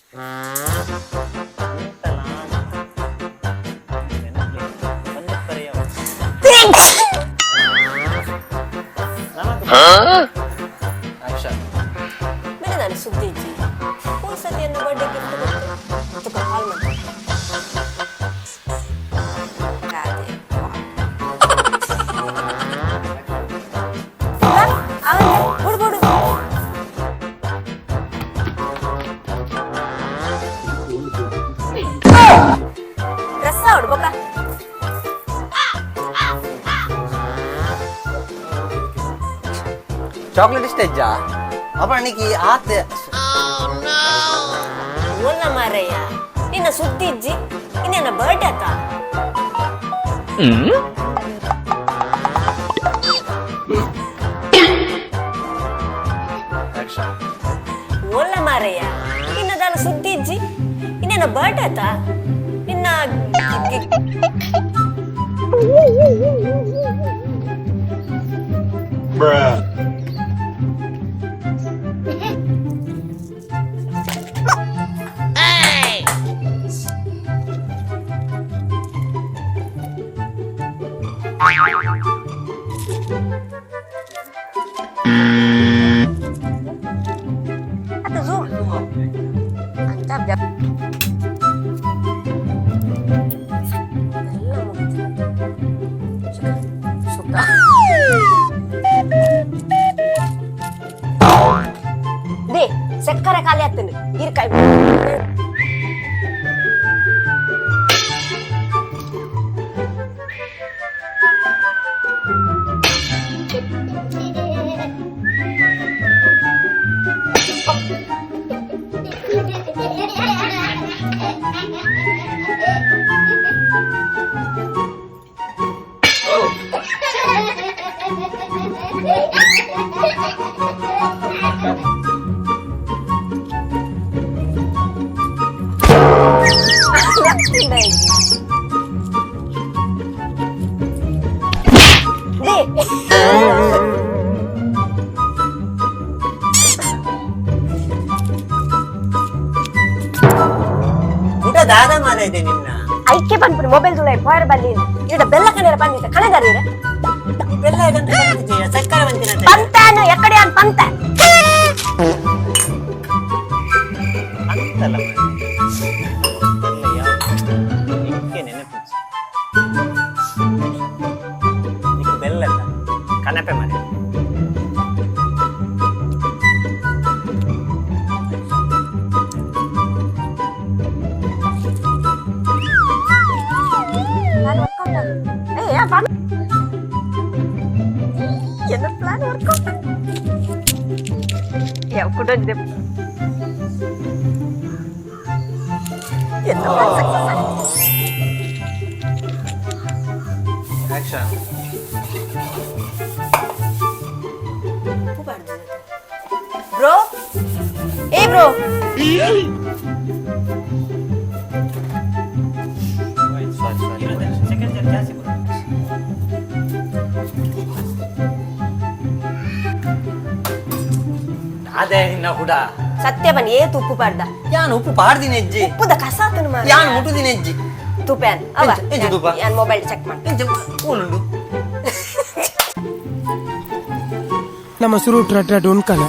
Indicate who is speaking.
Speaker 1: ಬೇರೆ ನಾನು ಸುದ್ದಿ ಇಜ್ಜಿ ಹೋದ್ ಸತಿ ಎನ್ನ ಬರ್ಡೇ ಗಿಫ್ಟ್ ಕೊಟ್ಟು ತುಕ ಕಾಲ್ ಮಾಡ್ತೀನಿ. ಅವನು ಬುಡು ಬುಡು. ಡ್ರೆಸ್ ಆವಡು ಬೊಕ್ಕ.
Speaker 2: ಚಾಕ್ಲೇಟ್ ಇಷ್ಟ ಇಜ್ಜಾ ಅಪ್ಪ ಆತೆ.
Speaker 1: ಓಲ್ಲ ಮಾರಯ್ಯ, ನಿನ್ನ ಸುದ್ದಿ ಇಜ್ಜಿ, ಇನ್ನೇನ ಬರ್ಡೇ ಆತ?
Speaker 2: ಆಕ್ಷನ್.
Speaker 1: ಓಲ್ಲ ಮಾರಯ್ಯ, ನಿನ್ನದಾನ ಸುದ್ದಿ ಇಜ್ಜಿ, ಇನ್ನೇನ ಬರ್ಡೇ ಆತ ನಿನ್ನ? ಆತ ಝೂಮ್ ಅಂತ ಎಲ್ಲ ಮುಗೀತು. ಸುಖ ಸುಖ. They ಸಕ್ಕರೆ ಖಾಲಿ ಆಗ್ತದೆ ಹೀರ್ಕಾಯಿ. They.
Speaker 2: ಊಟ ದಾದ ಮಾರ ಇದೆ ನಿನ್ನ.
Speaker 1: ಐಕೆ ಬಂದ್ಬಿಡು, ಮೊಬೈಲ್ ತುಳ ಪೋಯರ್ ಬಲ್ಲಿ ಇಡ ಬೆಲ್ಲ ಕಣರ ಬಂದಿದ್ದ ಕಣದಾರ.
Speaker 2: ಬೆಲ್ಲ ಗಂಟೆ ಬಂದಿದ್ದೀಯ, ಸಕ್ಕರೆ ಬಂದಿನ.
Speaker 1: ಪಂತಾನು ಎಕ್ಕಡೆ ಅನ್ ಪಂತ.
Speaker 2: ಅಂತಲ್ಲ ಮಾರ್ರೆ. ಬೆಲ್ಲ ಯಾವ್ದು? ನಿಕ್ಕೆ ನೆನಪು ನಿಕ್ಕು ಬೆಲ್ಲ ಅಲ್ಲ, ಕನಪೆ ಮಾರೆ.
Speaker 1: ಎನ್ನ ಪ್ಲಾನ್ ವರ್ಕೌಟ್ ಯಾವ ಕೂಡ ಎನ್ನ plan success.
Speaker 2: Action.
Speaker 1: Bro, ಏ ಬ್ರೋ.
Speaker 2: ಸಾರಿ ಸಾರಿ.
Speaker 3: ಸೆಕೆಂಡ್ ಜಾಸ್ತಿ ಬರುತ್ತೆ.
Speaker 2: ಅದೇ ನಿನ್ನ ಹುಡ.
Speaker 1: ಸತ್ಯ ಬನ್ನಿ, ಏ ತುಪ್ಪು ಪಾಡ್ದ.
Speaker 2: ಯಾನ್ ಉಪ್ಪು ಪಾಡ್ದಿನ ಹೆಜ್ಜೆ.
Speaker 1: ಉಪ್ಪುದ ಕಸ ಆತನು ಮಾರ್ರೆ.
Speaker 2: ಯಾನ್ ಮುಟ್ಟುದಿನ ಹೆಜ್ಜೆ.
Speaker 1: ತುಪ್ಯಾನ್ ಅವ.
Speaker 2: ಎಂಚ- ಎಂಚ ತುಪ್ಪ?
Speaker 1: ಯಾನ್ ಮೊಬೈಲ್ ಚೆಕ್ ಮಾಡ.
Speaker 2: ಎಂಚ ಓಲುಂಡು?
Speaker 4: ನಮ್ಮ ಸುರು ಟ್ರಟ್ ಉನ್ಕನ.